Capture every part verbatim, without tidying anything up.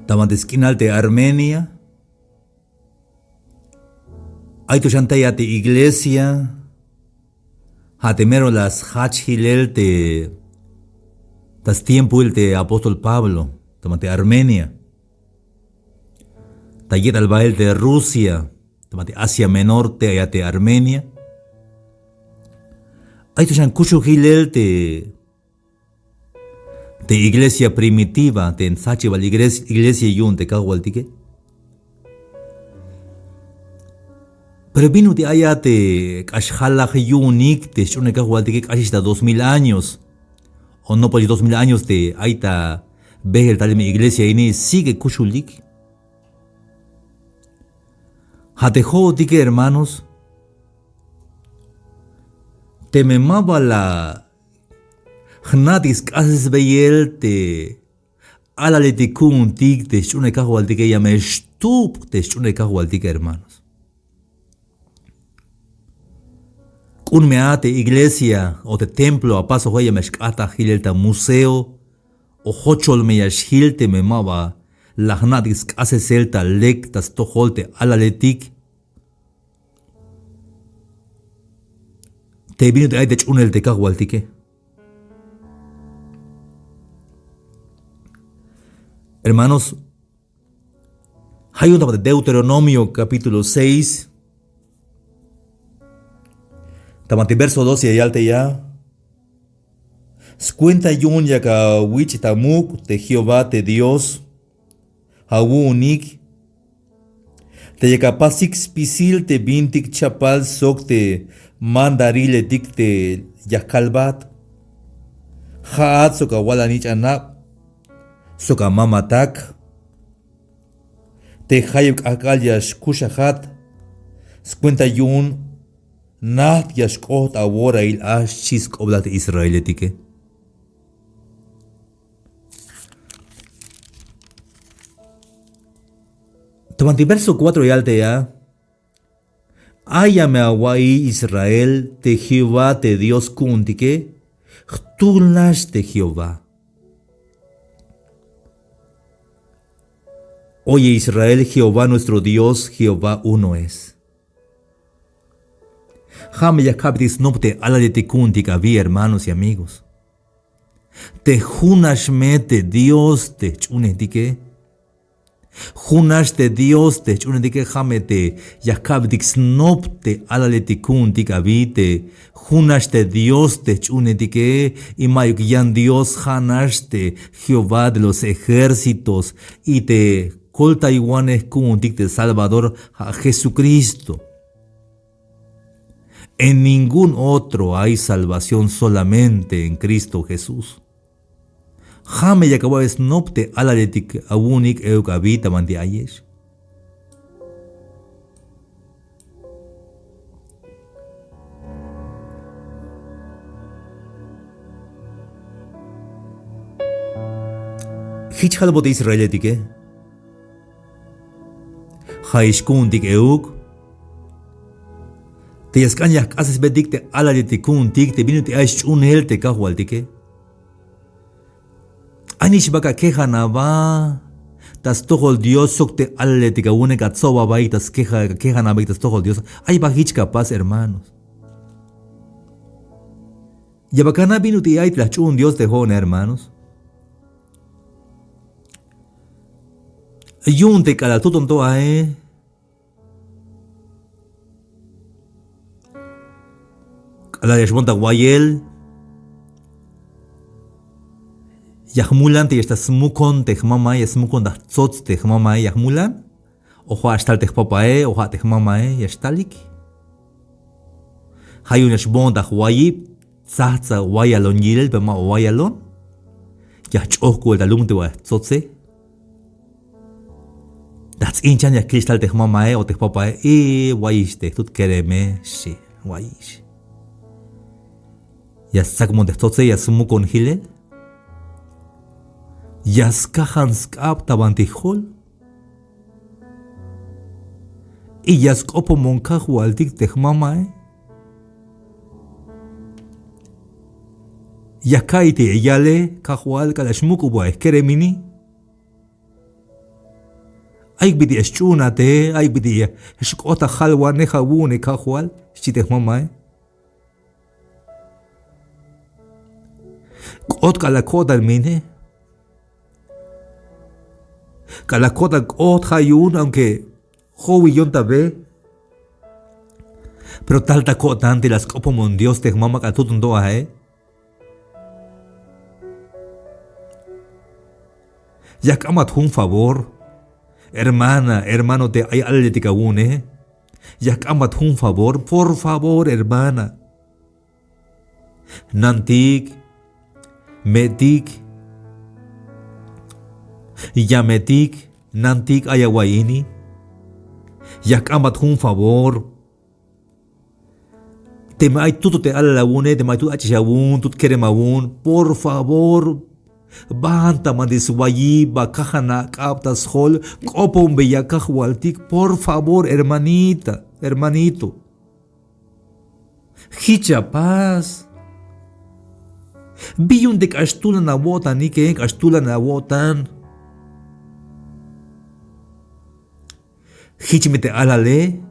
Ta banti sk'inal te Armenia, ay to xan tey a te iglesia, ja' te mero la sjach jilel te, ta stiempoil te apóstol Pablo, ta banti Armenia. Ta yetal bael te Rusia, ta banti Asia Menor, tey a te Armenia. Ay to xan kuxul jilel te te iglesia primitiva, te sjachibal igles-, iglesia yu'un te kajwaltike. Pero bin ut'il ay a te k'ax jalaj yu'unik te sch'uunel kajwaltike k'axix ta dos mil años, o nopoch dos mil años te ay ta beel talel me iglesia ini, sigue kuxulik. Ja' te jo'otike, hermanos, teme ma ba la jna'tik sk'asesbeyel te alaletik ku'untik te sch'uunel kajwaltike, ya me xtub te sch'uunel kajwaltike, hermanos. K'un me a te iglesia o te templo apasoje, ya me xk'ataj jilel ta museo o jochol me ya xjil teme ma ba la jna'tik sk'asesel ta lek ta stojol te alaletik. Te bin ut'il ay te ch'uunel te kajwaltike. Hermanos, ja' yu'un ta banti Deuteronomio capítulo seis, ta banti verso dos ya yal te ya: Skuenta yu'un yak awich' ta muk' te Jehová te Dios awu'unik, te yak apasik spisil te bintik chapal sok te mandariletik te ya kalbat. Ja'at sok awal anich'anab sok amamatak, te jayeb k'ajk'al ya xkuxajat, skuenta yu'un najt ya xk'ot aworail a, xchi sk'oplal te israeletike. Ta banti verso cuatro yal te ya: Ay ya me awa'iy Israel, te Jehová te Dios ku'untike jtul nax te Jehová. Oye Israel, Jehová nuestro Dios, Jehová uno es. Ja' me ya ka'betik snop te alaletik ku'untik abi, hermanos y amigos. Te jun nax me te Dios te jch'uunejtike. Jun nax te Dios te jch'uunejtike, ja' me te ya ka'betik snop te alaletik ku'untik abi, te jun nax te Dios te jch'uunejtike, y ma'yuk yan Dios, ja' nax te Jehová de los ejércitos, y te koltaywanej ku'untik te Salvador ja' Jesucristo. En ningún otro hay salvación, solamente en Cristo Jesús. Ja' me yak awa'be snop te alaletik awu'unik euk abi ta banti ayex. Jich jalbot te israeletike. Ja'ix ku'untik euk te ya sk'an ya jk'asesbetik te alaletik ku'untik te bin ut'il ay sch'uunel te kajwaltike. Ay nix ba kakejan aba ta stojol Dios sok te alaletik awu'une katsob abaik ta skeja, kakejan abaik ta stojol Dios. Ay ba jich kapas, hermanos. Ya ba kana' bin ut'il ay te la jch'uun Dios te jo'one, hermanos. Yu'un te k'alal tuton to ae, k'alal ya xboon ta wayel, ya jmulan te ya xtal smukon te jmamae, ya smukon ta jtsots te jmamae, ya jmulan. O ja' xtal te jpapae o ja' te jmamae ya xtalik. Ja' yu'un ya xboon ta jwayib, tsajtsa wayalon yilel, pero ma ba wayalon. Ya jch'oj k'u'el ta lum te ba jtsotse. Ta jts'inchan ya kich' tal te jmamae o te jpapae, y wayix te jtut kereme, xchi, wayix. Ya stsakbon te jtsotse, ya smukon jilel. Ya skajan sk'ab ta banti jol. Y ya sk'opomon kajwaltik te jmamae. Ya ka'iy te ya yale, kajwal, k'alal xmuk'ubon kerem ini. Ay bit'il ya xch'uunate, ay bit'il ya xk'ot ta jalwanej awu'une Kajwal, xchi te jmamae. K'ot k'alal ko'tan mine. K'alal ko'tan k'ot ja' yu'un, aunque jowiyon ta be. Pero tal ta ko'tan te la sk'opomon Dios te jmama k'alal tuton to ae. Ya jk'ambat jun favor, hermana, hermano te ay alaletik awu'une. Ya jk'ambat jun favor, por favor, hermana. Nantik, me'tik, yametik, nantik ay awa'iy ini. Ya jk'ambat jun favor. Teme ay tuto te alal awu'une, teme ay tut ach'ix awu'un, tut kerem awu'un, por favor, baan ta banti swayib, ba kajan ak'ab ta sjol, k'oponbeya Kajwaltik, por favor, hermanita, hermanito. Jich apas. Bi yu'un te k'ax tulan awo'tanike, k'ax tulan awo'tan. Jich me te alale.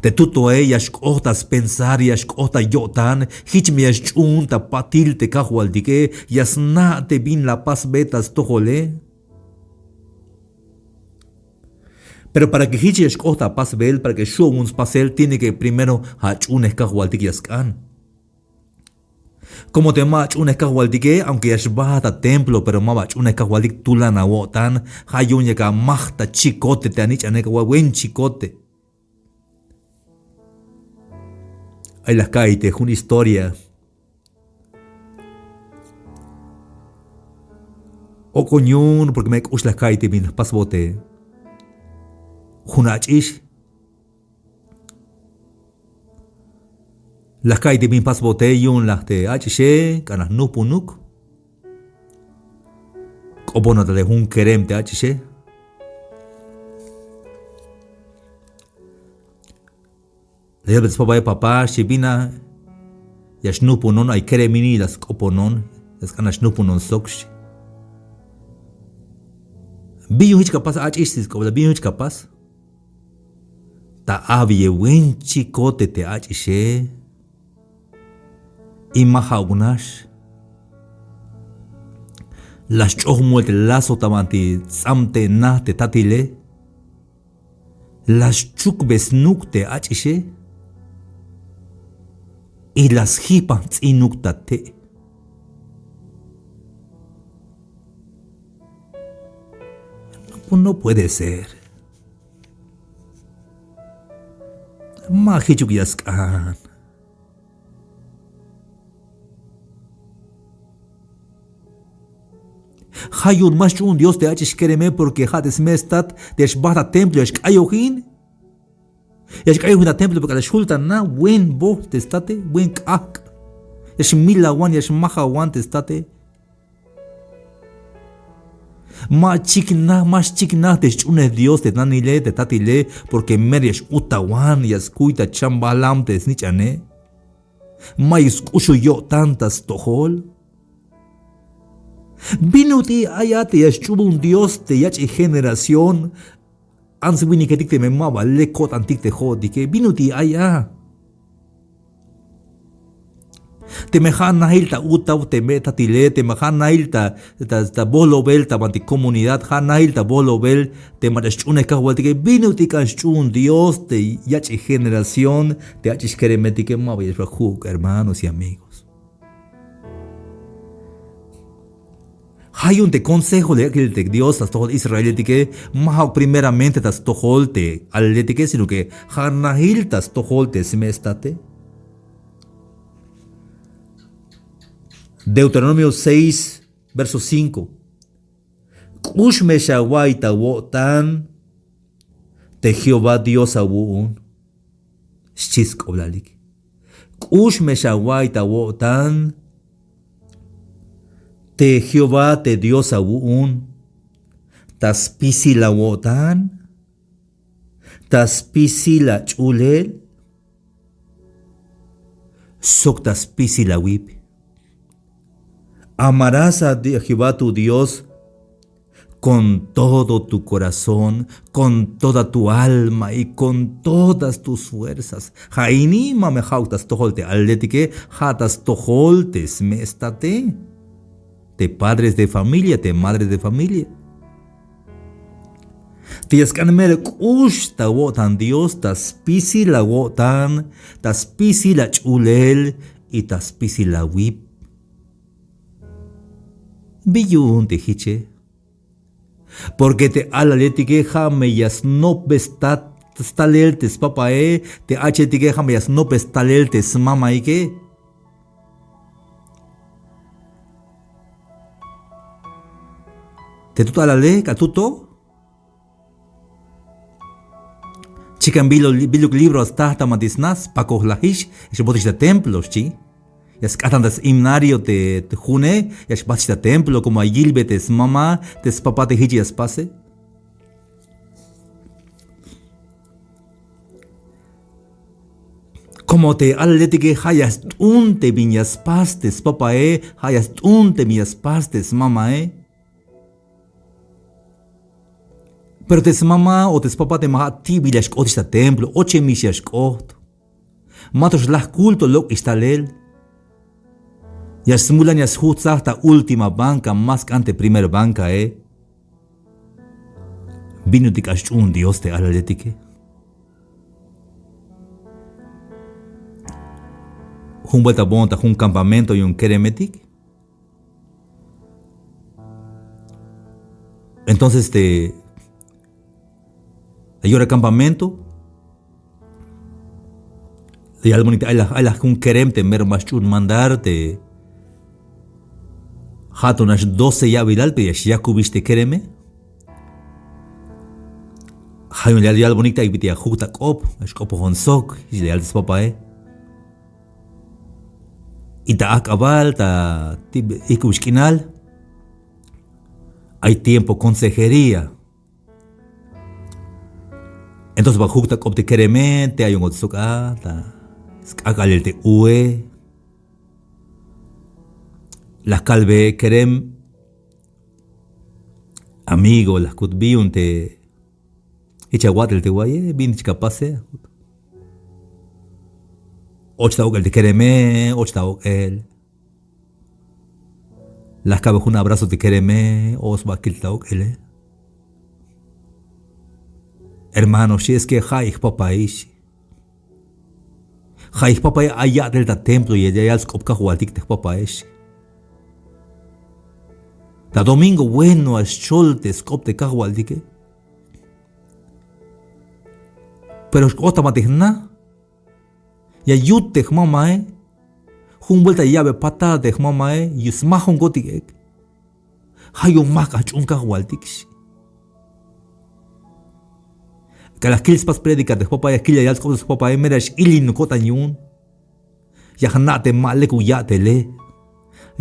Te tutoe ya xk'ot ta spensar, ya xk'ot ta yo'tan, jich me ya xch'uun ta patil te Kajwaltike, ya sna' te bin la pasbe ta stojole. Pero para que jich ya xk'ot ta pasbel, para que xu' awu'un spasel, tiene que primero ach'uunej Kajwaltik ya sk'an. Como te ma ach'uunej Kajwaltike, aunque ya xbaat ta templo, pero maba ach'uunej Kajwaltik, tulan awo'tan. Ja' yu'un yak amaj ta chicote te anich'ane, ka wen chicote. Ay la jka'iy te jun historia. Ok'on yu'un, porque me k'ux la jka'iy te bin la jpasbote jun ach'ix. La jka'iy te bin jpasbote yu'un laj te ach'ixe, k'an la jnujpunuk. K'oponat ta te jun kerem te ach'ixe. La yalbe te spapae: papá, xchi, bin a ya xnujpunon, ay kerem ini la sk'oponon, ya sk'an la xnujpunon sok, xchi. Bin yu'un jich ka pas ach'ix, xchi sk'oplal, bin yu'un jich ka pas. Ta abiye wen chicote te ach'ixe. Y ma ja'uk nax. La sch'oj mul te lazo ta banti ts'amte' na te tatile. La schukbe snuk te ach'ixe. Y la sjipan jts'inuk ta te'. No, pues no puede ser. Ma jichuk ya sk'an. Ja' yu'un ma xch'uun Dios te ach'ix kereme, porque ja' te sme' stat te ya xbaat ta templo ya xk'ayojin. Ya xk'ayojin ta templo, pero k'alal xjul ta na, buen boj te state, buen k'ajk'. Ya xmilawan, ya xmajawan te state. Ma xchiknaj, ma xchiknaj te sch'uunej Dios te nanile, te tatile, porque mero ya x-utawan, ya skuy ta chambalam te snich'ane. Mayuk sk'uxul yo'tan ta stojol. Bin ut'il ay a te ya xch'uun Dios te yach'il generación, ants winiketik teme maba lek ko'tantik te jo'otike, bin ut'il ay a. Teme ja' nail ta utaw te me' tatile, teme ja' nail ta, ta, ta bolobel ta banti comunidad, ja' nail ta bolobel te mach'a sch'uunej Kajwaltike, bin ut'il k'an xch'uun Dios te yach'il generación te ach'ix keremetike, maba ya xba ju'uk, hermanos y amigos. Ja' yu'un te consejo le yak'il te Dios ta stojol israeletike, ma ja'uk primeramente ta stojol te alaletike, sino que ja' nail ta stojol te sme' state. Deuteronomio seis, verso cinco. K'ux me xawa'iy ta awo'tan te Jehová Dios awu'un, xchi sk'oplalik. K'ux me xawa'iy ta awo'tan te Jehová te Dios awu'un, ta spisil awo'tan, ta spisil ach'ulel, sok ta spisil awip. Amarás a Di-, Jehová tu Dios con todo tu corazón, con toda tu alma y con todas tus fuerzas. Ja' ini ma me ja'uk ta stojol te alaletike, ja' ta stojol te sme'state, te padres de familia, te madres de familia. Te ya sk'an mero k'ux ta awo'tan Dios, ta spisil awo'tan, ta spisil ach'ulel y ta spisil awip. ¿Bi yu'un te jiche? Porque te alaletike ja' me ya snopbe stat stalel te spapae, te ach'uletike ja' me ya snopbe stalel te smamaike. Te tut alale, k'alal tut to. Chikan bilo-, biluk libro staj ta ma te sna, spakojlajix, ya xbotix ta templo, xchi. Ya sk'atan ta s-himnario te, te june, ya xbajtix ta templo, como ya yilbe te smama, te spapa te jich ya spase. Como te alaletike ja' ya st'un te bin ya spas te spapae, ja' ya st'un te bin ya spas te smamae. Pero te smama o te spapa te ma ja' ti'bil ya xk'otix ta templo, ochemix ya xk'ot. Ma to xlaj culto lok'ix talel. Ya smulan ya sjutsaj ta última banca, ma sk'an te primer bancae. ¿Bin ut'il k'ax ch'uun Dios te alaletike? Jun vuelta bon ta jun campamento yu'un keremetik. Entonces, este, la yora campamento, la yalbonik te ay la, ay la jun kerem te mero ma xch'un mandar te, ja' to nax doce ya'bilal, pero ya xyakubix te kereme. Ja' yu'un la yalbonik te ay bit'il ya juk ta k'op, ya xk'opojon sok, xchi la yal te spapae. Y ta ajk'abal, ta tib-, ijk'ubix k'inal, ay tiempo consejería. Entonces ba juk ta k'op te kereme, te ayon kot sok a ta sk'ak'alel te ue. La kalbe kerem, amigo, la jkut, ¿bi yu'un te jich awat'el te wa'ye? ¿Bin jich ka pase? Och ta ok'el te kereme, och ta ok'el. La jkabe jun abrazo te kereme, o sba kil ta ok'ele. Hermano, xchi, es que ja'ij jpapaix. Ja'ij jpapaix ay ya'tel ta templo, ya, ya yal sk'op kajwaltik te jpapaix. Ta domingo bueno a xchol te sk'op te kajwaltike. Pero xk'ot ta ma te jna. Ya yut te jmamae. Jun vuelta ya ya'be patada te jmamae, ya smajonkotik ek. Ja' yu'un ma jk'an jch'uun kajwaltik, xchi. K'alal kil spas prédica te jpapae, ya kil ya yal sk'op te jpapae, mera x-ilin ko'tan yu'un. Ya jna' te ma lekuk ya'tele.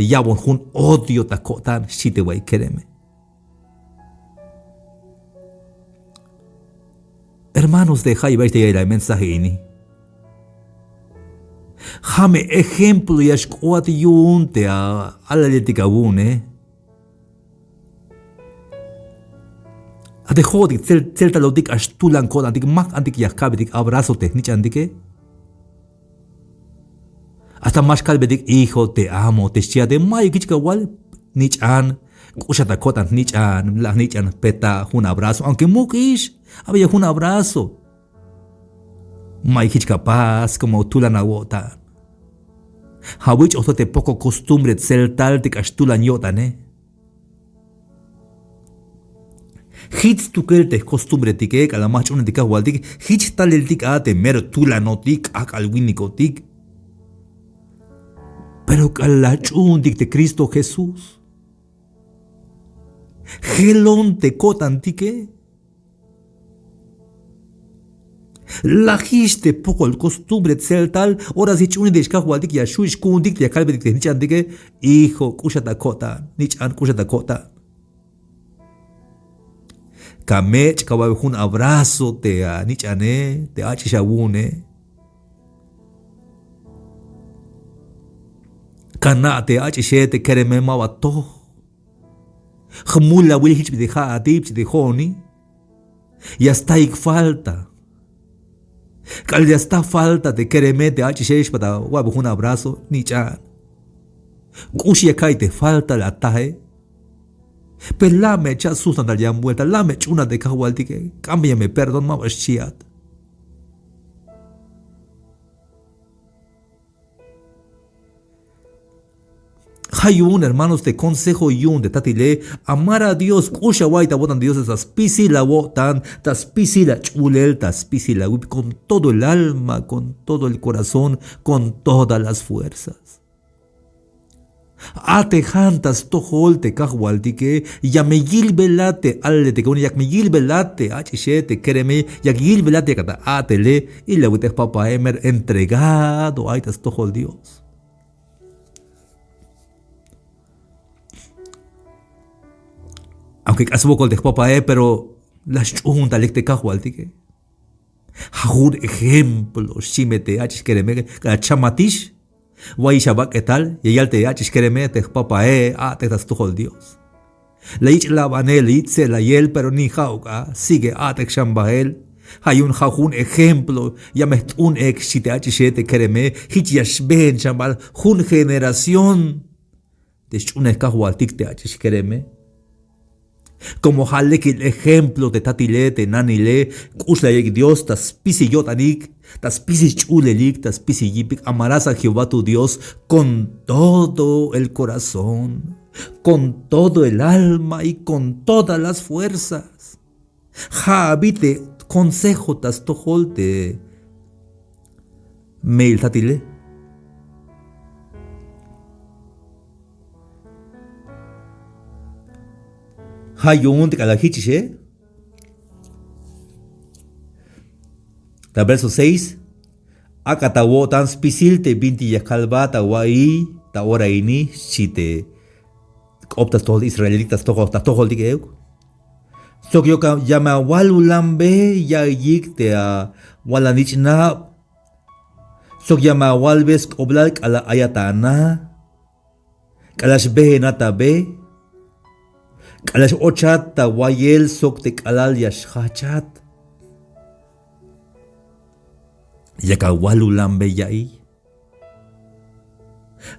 Ya'bon jun odio ta ko'tan, xchi te wa'iy kereme. Hermanos, te jayeb ayex te ya'iyel a mensaje ini, ja' me ejemplo ya xk'oat yu'un te a, alaletik awu'une. A te jo'otik tseltalotik k'ax tulan ko'tantik, ma jk'antik ya jkabetik abrazo te jnich'antike. Hasta ma xkalbetik hijo, te amo, te xchiate, mayuk jich kawal, jnich'an, k'uxat ta ko'tan jnich'an, la jnich'an jpeta jun abrazo, aunque muk'ix, abeya jun abrazo. Mayuk jich kapas, como tulan awo'tan. Jawich'oj to te poco costumbre tseltal te k'ax tulan yo'tane. Jich stukel te jcostumbretike, k'alal ma jch'uunel te kajwaltik, jich taleltik a te mero tulanotik, k'ajk'al winikotik. Pero k'alal la jch'uuntik te Cristo Jesús, jelon te ko'tantike. Lajix te pokol costumbre tseltal, ora sí jch'uunix te xkajwaltik ya xju' xku'untik te ya kalbetik te jnich'antike, hijo, k'uxat ta ko'tan, jnich'an, k'uxat ta ko'tan. Kamech' kawabe jun abrazo te anich'ane, te ach'ix awu'une. Kana' te ach'ixe, te kereme, maba toj. Jmul awil jich bit'il ja' ati, bit'il jo'oni. Ya staik falta. K'alal ya sta falta te kereme, te ach'ixe, xbat awa'be jun abrazo, nich'an. K'ux ya ka'iy te falta la ataje. Pero la' me echa' sujtan tal yan vuelta, la' me ch'una te kajwaltike, k'ambeya me perdón, ma ba xchiat. Ja' yu'un, hermanos, te consejo yu'un te tatile, amar a Dios, k'ux awa'iy ta awo'tan Dios, ta spisil awo'tan, ta spisil ach'ulel, ta spisil awip, con todo el alma, con todo el corazón, con todas las fuerzas. A'tejan ta stojol te kajwaltike, ya me yilbelat te alele te kone, yak me yilbelat te ach'ixe, te kereme, yak yilbelat yak ata a'tele, y la awit'ej papae, mero entregado ay ta stojol Dios. Aunque k'ax swokol te jpapae, pero la sch'ujuntalik te kajwaltike. Ja' jun ejemplo xchi me te ach'ix kereme, k'alal chamatix, wayix abak'etal, ya yal te ach'ix kereme, te jpapae, a'tej ta stojol Dios. La yich' labanel, la yich' tse'layel, pero ni ja'uk a, sigue a'tej xan bael. Ja' yu'un ja' jun ejemplo, ya me jt'un ek xchi te ach'ixe, te kereme, jich ya xbeen xan bael jun generación te sch'unej kajwaltik te ach'ix kereme. Como ja' lekil ejemplo te tatile, te nanile, k'ux la ya'iyik Dios ta spisil yo'tanik, ta spisil sch'ulelik, ta spisil yipik. Amarás a Jehová tu Dios con todo el corazón, con todo el alma y con todas las fuerzas. Ja' abi te consejo ta stojol te me'il tatile. Ja' yu'un te k'alal jichixe, ta verso seis, ak'a ta awo'tan spisil te bintik ya kalbat awa'iy ta ora ini, xchi te k'op ta stojol israelitik, ta stojol, ta stojoltik euk. Sok ya me awalulanbe ya'iyik te awal anich'nab. Sok ya me awalbe sk'oblal k'alal ayat ana, k'alal xbeenat a be, k'alal x-ochat ta wayel sok te k'alal ya xjajchat. Yak awalulanbe ya'iy.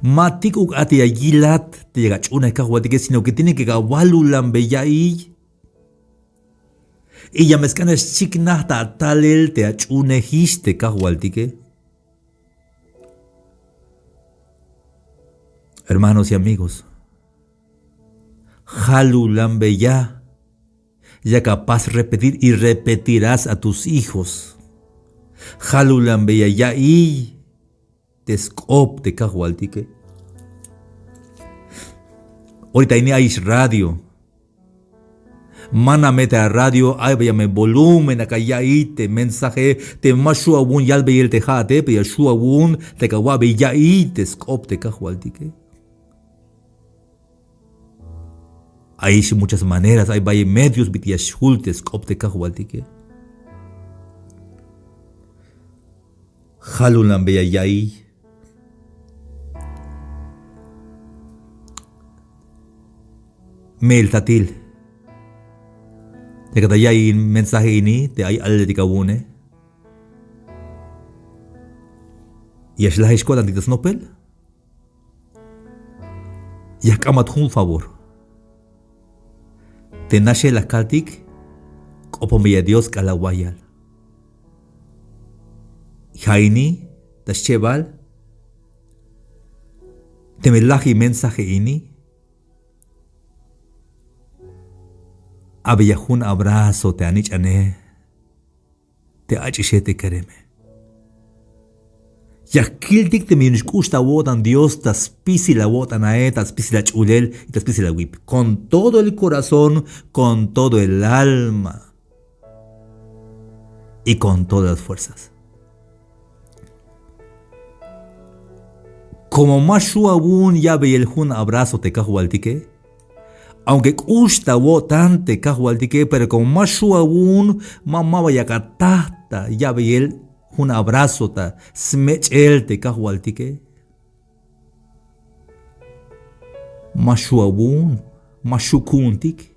Ma tik'uk a te ya yilat te yak ach'unej kajwaltike, sino que tiene que awalulanbe ya'iy. Y ya me sk'an ya xchiknaj ta atalel te ach'unejix te kajwaltike. Hermanos y amigos, jalulanbeya. Yak apas repetir y repetirás a tus hijos. Jalulanbeya ya'iy te sk'op te kajwaltike. Orita ini ayix radio. Mana me te aradio, ay baya me volumen, ak'a ya'iy te mensaje te ma xju' awu'un yalbeyel te ja'ate, pero ya xju' awu'un te yak awa'bey ya'iy te sk'op te kajwaltike. Ayix muchas maneras, ay bayel medios bit'il ya xjul te sk'op te kajwaltike. Jalulanbeya ya'iy. Me'il tatil, yak ata ya'iy mensaje ini te ay alaletik awu'une. Ya xlajix ko'tantik ta snopel. Ya jk'ambat jun favor. Te naxe la kaltik, k'oponbeya Dios k'alal wayal. Ja' ini ta schebal, teme lajix mensaje ini, abeya jun abrazo te anich'ane, te ach'ixe, te kereme. Ya jkiltik teme yu'un xk'ux ta awo'tan Dios ta spisil awo'tan ae, ta spisil ach'ulel y ta spisil awip. Con todo el corazón, con todo el alma y con todas las fuerzas. Como ma xju' awu'un ya'beyel jun abrazo te kajwaltike, aunque k'ux ta awo'tan te kajwaltike, pero como ma xju' awu'un, ma, maba yak ataj ta ya'beyel jun abrazo ta smech'el te kajwaltike. Ma xju' awu'un, ma xju' ku'untik.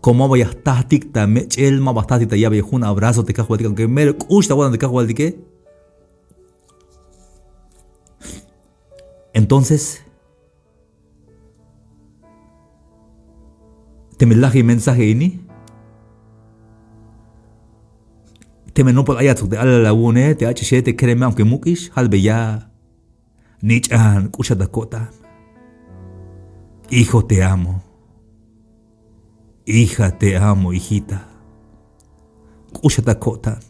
Komo ma ba ya jtajtik ta mech'el, ma ba jtajtik ta ya'beyel jun abrazo te kajwaltik, aunke mero k'ux ta awo'tan te kajwaltike. Entonces, teme laj in mensaje ini, teme nopol ayat sok te alal awu'une, te ach'ixe, te kereme, aunke muk'ix, jalbeya: Nich'an, k'uxat ta ko'tan. Hijo, te amo. Hija, te amo, hijita. K'uxat ta ko'tan.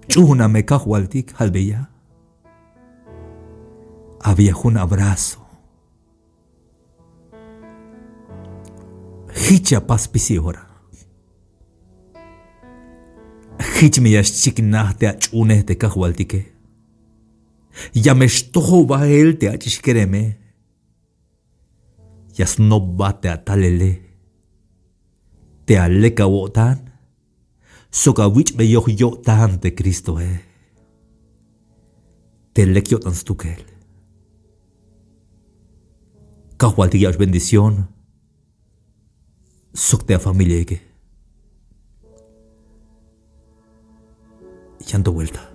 Ch'uuna me kajwaltik, jalbeya. Abeya jun abrazo. Jich ya pas spisil ora. Jich me ya xchiknaj te ach'uunej te kajwaltike. Ya me xtojob bael te ach'ix kereme. Ya snopbat te atalele, te alek awo'tan, sok awich'beyoj yo'tan te Cristoe, te lek yo'tan stukel. Kajwaltik ya'ox bendición sok te afamiliaike. Yan to vuelta.